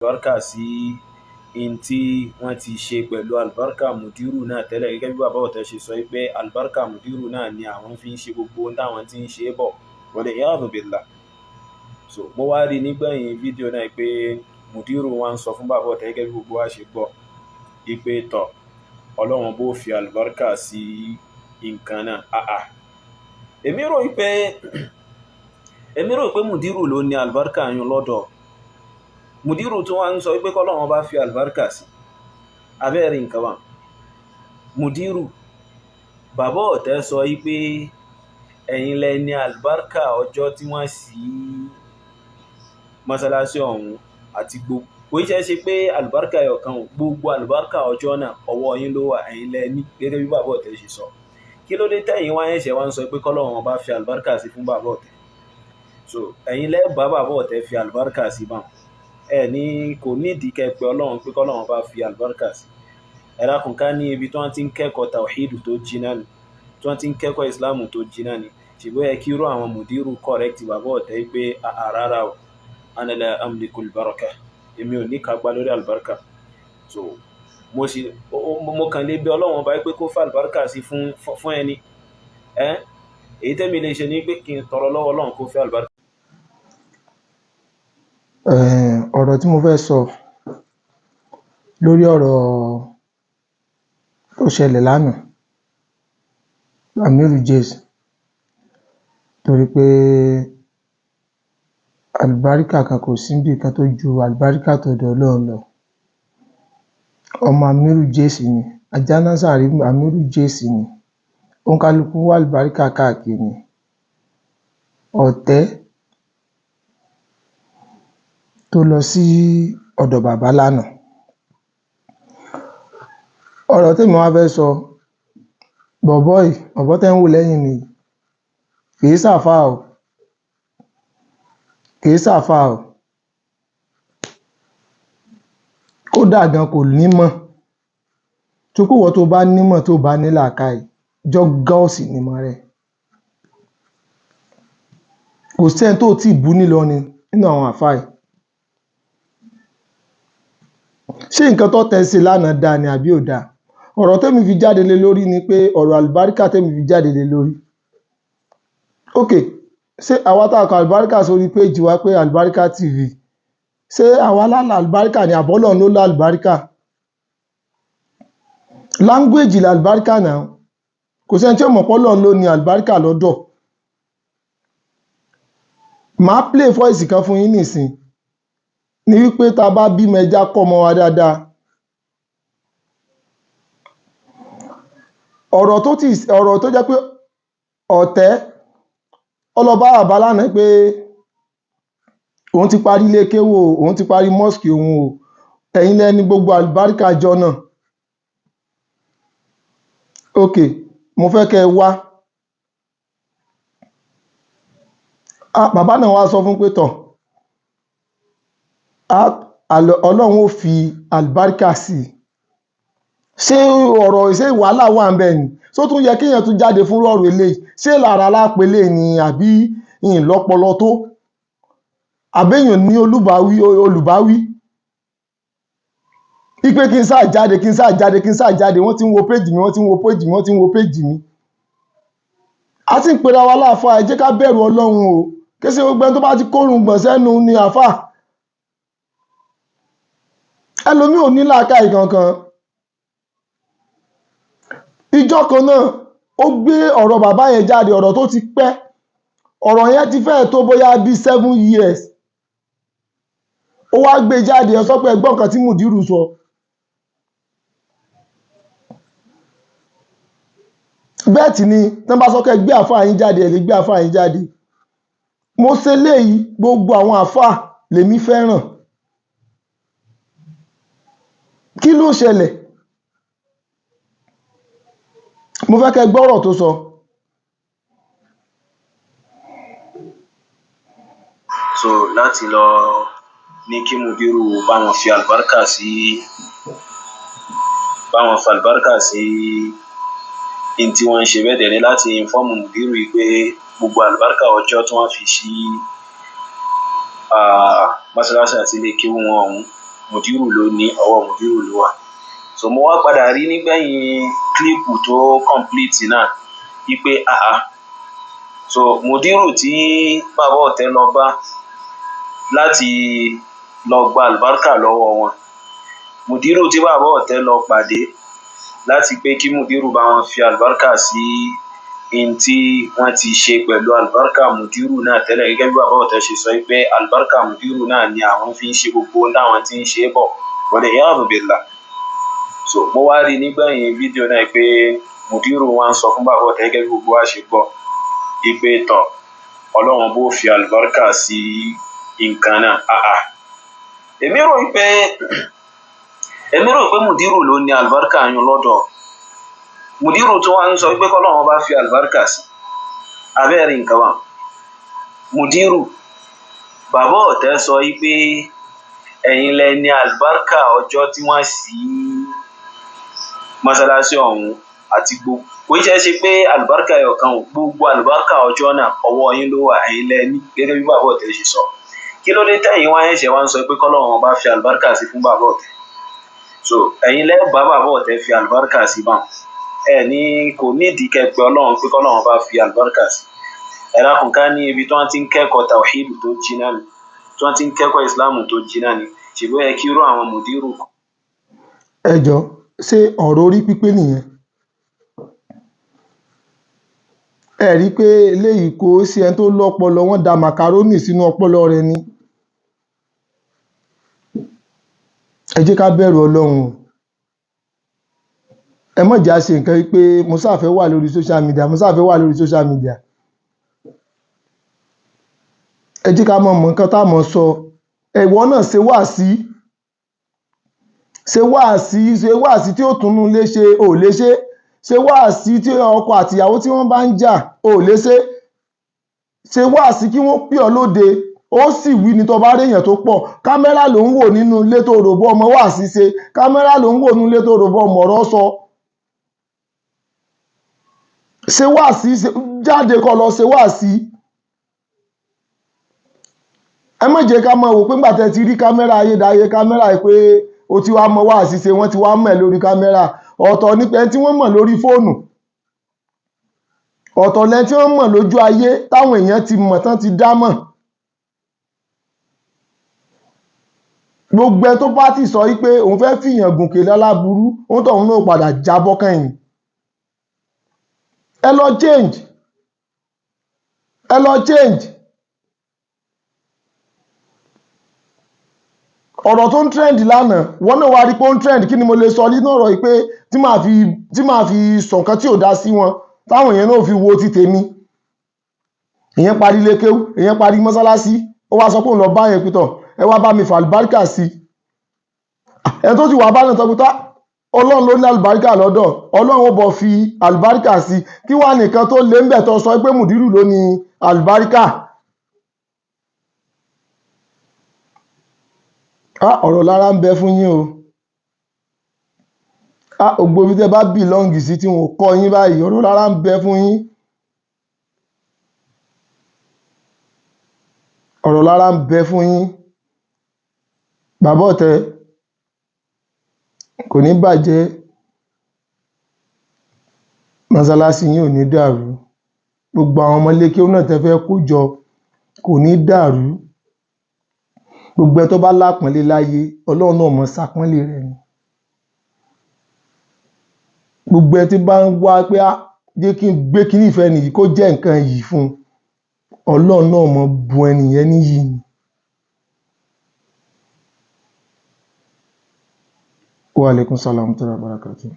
Àlùbáríkà sí in tí wọ́n ti ṣe pẹ̀lú àlùbáríkà mùdírù náà tẹ́lẹ̀, gẹ́gẹ́ bí bàbá ọ̀tẹ̀ ṣe sọ pé àlùbáríkà mùdírù náà ni àwọn fi ń ṣe gbogbo ohun táwọn ti ń ṣe bọ̀, wal iyadhu billah. So mo wá rí nígbẹ̀yìn fídíò náà pé mùdírù wa ń sọ fún bàbá ọ̀tẹ̀, gẹ́gẹ́ bí gbogbo wa ṣe gbọ́, ipe tọ̀ Ọlọ́run bó fi àlùbáríkà sí nǹkan náà. Àà, èmi rò pé mùdírù ló ní àlùbáríkà yún lọ́dọ̀. Mùdírù tí wọ́n ń sọ wípé kọ́lọ́run bá fi àlùbáríkà sí abẹ́rẹ́ nǹkan wà. Mùdírù, bàbá ọ̀tẹ̀ sọ wípé ẹ̀yin lẹ ní àlùbáríkà ọjọ́ tí wọ́n ṣí mọ́sálásí ọ̀hún àti gbogbo, kò í ṣe ṣe pé àlùbáríkà ẹyọkan o, gbogbo àlùbáríkà ọjọ́ náà ọwọ́ yín ló wà, ẹ̀yin lẹ ní, gẹ́gẹ́ bí bàbá ọ̀tẹ̀ ṣe sọ. Kí ló dé tẹ̀yin wá ẹ̀ṣẹ̀ wá ń sọ pé kọ́lọ́run bá fi àlùbáríkà sí fún bàbá ọ̀tẹ̀? So ẹ̀yin lẹ bá bàbá ọ̀tẹ̀ fi àlùbáríkà sí báwọn. Ẹ ní kò nídìí kẹ́ pé Ọlọ́run pé kọ́lọ́run bá fi àlùbáríkà sí. Ẹ dákun, ká ní ibi tí wọ́n ti ń kẹ́kọ̀ọ́ tàwíìdù tó jiná ni, tí wọ́n ti ń kẹ́kọ̀ọ́ ìsìláàmù tó jiná ni, ṣùgbọ́n ẹ kí irú àwọn mùdírù correct bàbá ọ̀tẹ̀ pé rárá o, ana la amlikul baraka, èmi ò ní kápá lórí àlùbáríkà. So mo sì mo kàn lè bẹ̀ Ọlọ́run ọba pé kó fa àlùbáríkà sí fún ẹni ẹ. Èyí tẹ́mi lè ṣe ni pé kí n tọrọ lọ́wọ́ Ọlọ́run kó fẹ́ àlùbáríkà. Ọ̀rọ̀ tí mo fẹ́ sọ lórí ọ̀rọ̀ tó ṣẹlẹ̀ lánàá, Amiru Jays, torí pé àlùbáríkà kan kò sí níbì kan tó ju àlùbáríkà tọ̀dọ̀ Ọlọ́run lọ. Ọmọ Amiru Jays ni Ajánásàrí, Amiru Jays ni òǹkálùkù ń wá àlùbáríkà káàkiri ni. Ọ̀tẹ̀ tó lọ sí ọ̀dọ̀ bàbá lánàá, ọ̀rọ̀ témi wá fẹ́ sọ, bọ̀bọ́ yìí, bọ̀bọ́ tẹ́ ń wò lẹ́yìn mi yìí, kìí ṣàáfàá o, kìí ṣàáfàá o, kódà gan kò nímọ̀. Tó pé ìwọ tó bá nímọ̀, tó bá ní làákàyè, jọ́gọ́ọ̀sì nímọ̀ rẹ̀. Kò sẹ́ni tó tíì bú nílọrin nínú àwọn àfáà yìí. Ṣé nǹkan tọ́tẹ̀ ṣe lánàá dáa ni àbí ò dáa? Ọ̀rọ̀ tẹ́mi fi jáde lé lórí ni pé ọ̀rọ̀ àlùbáríkà tẹ́mi fi jáde lé lórí. Ok, ṣé àwa tá a kọ àlùbáríkà sórí péèjì wa pé Àlùbáríkà TV, ṣé àwa lálà àlùbáríkà ni àbọ́lọ̀ ló lá àlùbáríkà? Language làlùbáríkà náà, kò sẹ́ni tí ò mọ̀ pọ́lọ̀ ló ní àlùbáríkà lọ́dọ̀. Màá play voice kan fún yín nísìn ní wípé tá a bá bímọ, ẹja kọ́ ọmọ wa dáadáa. Ọ̀rọ̀ tó ti ọ̀rọ̀ tó jẹ́ pé ọ̀tẹ̀ ọlọ́ba àbá lánàá pé òun ti parí ilé kéwú o, òun ti parí mosque òun o, ẹ̀yin lẹni gbogbo àlùbáríkà jọ náà. Ok, mo fẹ́ kẹ́ ẹ wá. Bàbá náà wá sọ fún pé tọ̀, Ọlọ́run ó fi àlùbáríkà sí i. Ṣé ọ̀rọ̀ ṣé wàhálà wà ń bẹ̀ ni? Ṣó tún yẹ kéèyàn tún jáde fún ọ̀rọ̀ eléyìí? Ṣé lára lápelé ni àbí ìlọ́pọlọ tó? Àbẹ́yàn ní olùbáwí olùbáwí? Ipe kí n sáà jáde, kí n sáà jáde, kí n sáà jáde, wọ́n ti ń wo péjì mi, wọ́n ti ń wo péjì mi, wọ́n ti ń wo péjì mi. A ti ń pera wa láàfáà, ẹ jẹ́ ká bẹ̀rù Ọlọ́run o. Kése gbogbo ẹni tó bá ti kórun gbọ̀n sẹ́nu ni àfáà. Ẹlòmíì ò ní làákàyè kankan. Ìjọ́ kan náà, ó gbé ọ̀rọ̀ bàbá yẹn jáde, ọ̀rọ̀ tó ti pẹ́. Ọ̀rọ̀ yẹn ti fẹ́ẹ̀ tó bóyá bí 7 years. Ó wá gbé jáde, ẹ sọ pé ẹgbọ́n kan tí Mùdírù sọ. Bẹ́ẹ̀ tí ni tán bá sọ pé gbé àfáà yín jáde, ẹ lè gbé àfáà yín jáde. Mo ṣe léyìí, gbogbo àwọn àfáà lèmi fẹ́ràn. Kí ló ṣẹlẹ̀? Mo fẹ́ kẹ́ gbọ́ ọ̀rọ̀ tó sọ. So láti lọ ní kí mùdírù bá wọn fi àlùbáríkà sí, bá wọn fa àlùbáríkà sí in tí wọ́n ń ṣe bẹ́ẹ̀ dẹ̀ ni láti inform mùdírù yìí pé gbogbo àlùbáríkà ọjọ́ tí wọ́n fi ṣí mọ́ṣáláṣí àti ilé kéwú wọn ọ̀hún, mùdírù ló ní, ọwọ́ mùdírù ló wà. So mo wá padà rí nígbẹ̀yìn kílípù tó complete náà wípé àá, so mùdírù tí bàbá ọ̀tẹ̀ lọ bá láti lọ gba àlùbáríkà lọ́wọ́ wọn, mùdírù tí bàbá ọ̀tẹ̀ lọ pàdé láti pé kí mùdírù bá wọn fi àlùbáríkà sí in tí wọ́n ti ṣe pẹ̀lú àlùbáríkà mùdírù náà tẹ́lẹ̀, gẹ́gẹ́ bí bàbá ọ̀tẹ̀ ṣe sọ pé àlùbáríkà mùdírù náà ni àwọn fi ń ṣe gbogbo ohun táwọn ti ń ṣe bọ̀, wal iyadu billah. So mo wá rí nígbẹ̀yìn fídíò náà pé mùdírù wa ń sọ fún bàbá ọ̀tẹ̀ gẹ́gẹ́ bí gbogbo wa ṣe gbọ́ ipe tọ̀, Ọlọ́run bó fi àlùbáríkà sí nǹkan náà. Àà, èmi rò pé mùdírù ló ní àlùbáríkà yín lọ́dọ̀. Mùdírù tó wá ń sọ pé kọ́lọ́run bá fi àlùbáríkà sí, abẹ́rẹ́ nǹkan wà. Mùdírù, bàbá ọ̀tẹ̀ sọ pé ẹ̀yin lẹ ní àlùbáríkà ọjọ́ tí wọ́n ṣí mọ́sálásí ọ̀hún àti gbogbo, kò í ṣe pé àlùbáríkà ẹyọkan o, gbogbo àlùbáríkà ọjọ́ náà ọwọ́ yín ló wà, ẹ̀yin lẹ ní, gẹ́gẹ́ bí bàbá ọ̀tẹ̀ ṣe sọ. Kí ló dé tẹ̀yin wá ẹ̀ṣẹ̀ wá ń sọ pé kọ́lọ́run bá fi àlùbáríkà sí fún bàbá ọ̀tẹ̀? So ẹ̀yin lẹ bá bàbá ọ̀tẹ̀ fi àlùbáríkà sí báwọn, ẹ ní kò nídìí kẹpẹ Ọlọ́run pé kọ́lọ́run bá fi àlùbáríkà sí. Ẹ dákun, ká ní ibi tí wọ́n ti ń kẹ́kọ̀ọ́ tàwhídù tó jiná ni, tí wọ́n ti ń kẹ́kọ̀ọ́ ìsìláàmù tó jiná ni, ṣùgbọ́n ẹ kí irú àwọn mùdírù. Ẹ jọ, ṣé ọ̀rọ̀ orí pípé nìyẹn? Ẹ rí i pé eléyìí kò sí ẹni tó lọ́pọlọ, wọ́n da màkàrónì sínú ọpọlọ rẹ̀ ni. Ẹ jẹ́ ká bẹ̀rù Ọlọ́run o. Ẹ má jẹ́ á ṣe nǹkan pé mo ṣáà fẹ́ wà lórí social media, mo ṣáà fẹ́ wà lórí social media. Ẹ jẹ́ ká mọ̀ mọ̀ nǹkan tá a mọ̀ sọ. Ẹ̀wọ́ náà ṣe wáàsí, ṣe wáàsí, ṣe wáàsí tí ó túnú lé ṣe, ò lè ṣe. Ṣe wáàsí tí ọkọ àtìyàwó tí wọ́n bá ń jà, ò lè ṣe. Ṣe wáàsí kí wọ́n pè ọ́ lóde, ó sì wí ni tó bá rí èèyàn tó pọ̀. Kámẹ́rà ló ń wò nínú ilé tó rò bọ́ ọmọ wáàsí ṣe, kámẹ́rà ló ń wò nínú ilé tó rò bọ́ ọmọ ọ̀rọ̀ sọ. Ṣe wáàsí, jáde kó lọ ṣe wáàsí. Ẹ má jẹ́ ká máa wò pé ńgbà tẹ́ ti rí kámẹ́rà ayédáyé, kámẹ́rà pé o ti wá mọ wáàsí ṣe, wọ́n ti wá mọ̀ ẹ́ lórí kámẹ́rà. Ọ̀tọ̀ ni pé tí wọ́n mọ̀ lórí fóònù, ọ̀tọ̀ lẹni tí wọ́n mọ̀ lójú ayé táwọn èèyàn ti mọ̀ tán ti dá mọ̀. Gbogbo ẹ tó bá ti sọ wípé òun fẹ́ fìyàn gùnkè láláburú, òun tóun náà padà jábọ́ kẹ́yìn. Ẹ lọ change, ẹ lọ change. Ọ̀rọ̀ tó ń trend lánàá, wọ́n náà wá rí pé ó ń trend. Kí ni mo lè sọ nínú ọ̀rọ̀ yìí pé tí màá fi sọ nǹkan tí ò dá sí wọn, táwọn èèyàn náà fi wo ti tèmi. Èèyàn parí lékéwú, èèyàn parí mọ́sálásí, ó wá sọ pé òun lọ bá yẹn pítọ̀, ẹ wá bá mi fà àlùbáríkà sí. Ẹ tó ti wà bá náà sọ pé Ọlọ́run ló ní àlùbáríkà lọ́dọ̀, Ọlọ́run ó bọ̀ fi àlùbáríkà sí. Kí wá nìkan tó lé ń bẹ̀ tó sọ pé mùdírù ló ní àlùbáríkà? Ọ̀rọ̀ lára ń bẹ fún yín o. Ògbó ibi tẹ́ bá bìlọ́ǹgì sí tí wọn ò kọ́ yín báyìí, ọ̀rọ̀ lára ń bẹ fún yín. Ọ̀rọ̀ lára ń bẹ fún yín. Bàbá ọ̀tẹ̀ kò ní bàjẹ́, mọ́sálásí yín ò ní dàrú, gbogbo àwọn ọmọ ilé kéwú náà tẹ́ fẹ́ kó jọ kò ní dàrú. Gbogbo ẹ tó bá lápọ́nlé láyé, Ọlọ́run náà mọ̀ ṣàpọ́nlé rẹ̀ ni. Gbogbo ẹ tí bá ń wá pé á jẹ́ kí n gbé kíní ìfẹ́ nìyí kó jẹ́ nǹkan yìí fún un, Ọlọ́run náà mọ̀ bu ẹnìyẹn níyì ni. Wa alaikum salam wa rahmatullahi wa barakatuh.